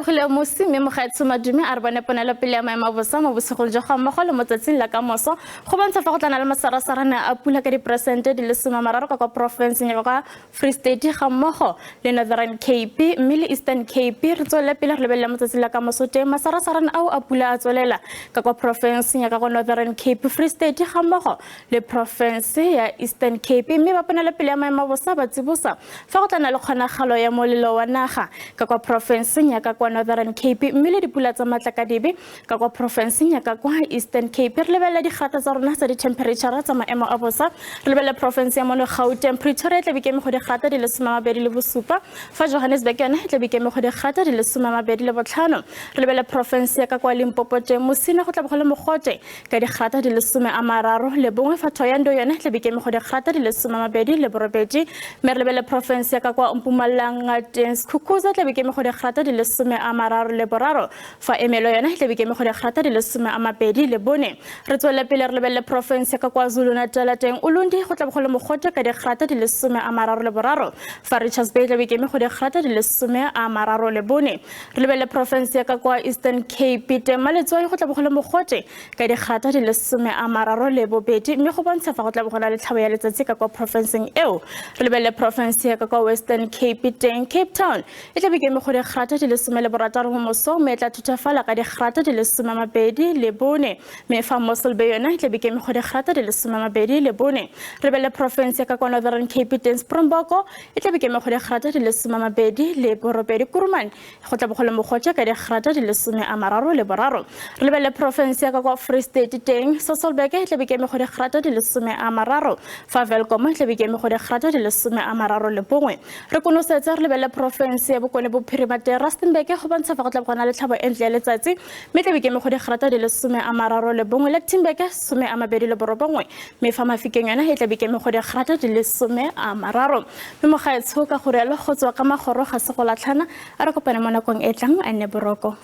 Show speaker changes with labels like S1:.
S1: tlogile mosi mme mogaetsho madume a re bone ponelopele ya maemo a bosa mo bosigong jwa ga mmogo le mo tsatsing la kamoso go bontsha fa go tlana le masarasarane a pula ka diperesente di le 30 ka kwa porofenseng ya kwa Free State ga mmogo le Northern Cape mme le Eastern Cape. Re tswelele pele re lebelela mo tsatsing la kamoso teng masarasarane ao a pula a tswelela ka kwa porofenseng ya ka kwa Northern Cape, Free State ga mmogo le porofense ya Eastern Cape, mme ba ponelopele ya maemo a bosa ba tsibosa fa go tla nna le kgonagalo ya molelo wa naga ka kwa porofenseng ya ka kwa Northern Cape mme le dipula tsa matlakadibe ka kwa porofenseng ya ka kwa Eastern Cape. Re lebelela digrata tsa rona tsa di-temperature tsa maemo a bosa. Re lebelela porofense ya mono Gauteng, Pretoria e tla be ikeme go digrata di le 27, fa Johannesburg yone e tla be ikeme go digrata di le 25. Re lebelela porofense ya ka kwa Limpopo teng, Mosina go tla be go le mogote ka digrata di le 31, fa Thohoyandou yone e tla be ikeme go digrata di le 28. Mme re lebelele porofense ya ka kwa Mpumalanga teng, Skukuza e tla be ikeme go digrata di le 33, fa Emelo yone e tla be ikeme go digrata di le 24. Re tswelele pele re lebelele porofense ya ka kwa Zulu-Natal teng, Ulundi go tla be go le mogote ka digrata di le 33, fa Richards Bay e tla be ikeme go digrata di le 34. Re lebelele porofense ya ka kwa Eastern Cape teng, Maletswai go tla be go le mogote ka digrata di le 32, mme go bontsha fa go tla be go na le tlhabo ya letsatsi ka kwa porofenseng eo. Re lebelele porofense ya ka kwa Western Cape teng, Cape Town e tla be ikeme go digrata di le 16 mo mosong, mme e tla thuthafala ka digrata di le 24, mme fa Mossel Bay yone e tla be ikeme go digrata di le 24. Re lebelele porofense ya ka kwa Northern Cape teng, Springbok e tla be ikeme go digrata di le 28, Kuruman go tla bo go le mogote ka digrata di le 33. Re lebelele porofense ya ka kwa Free State teng, Sasolburg e tla be ikeme go digrata di le 30, fa Welkom e tla be ikeme go digrata di le 31. Re konosetse re lebelele porofense ya Bokone Bophirima teng, Rustenburg go bontsha fa go tla bo go na le tlhabo e ntle ya letsatsi, mme tla be ikeme go digrata di le 31, Lichtenburg 29, mme fa Mafikeng yone e tla be ikeme go digrata di le 30. Mme mogaetsho ka go rialo go tswa ka magoro ga se go latlhana, a re kopane mo nakong e tlang, a nne boroko.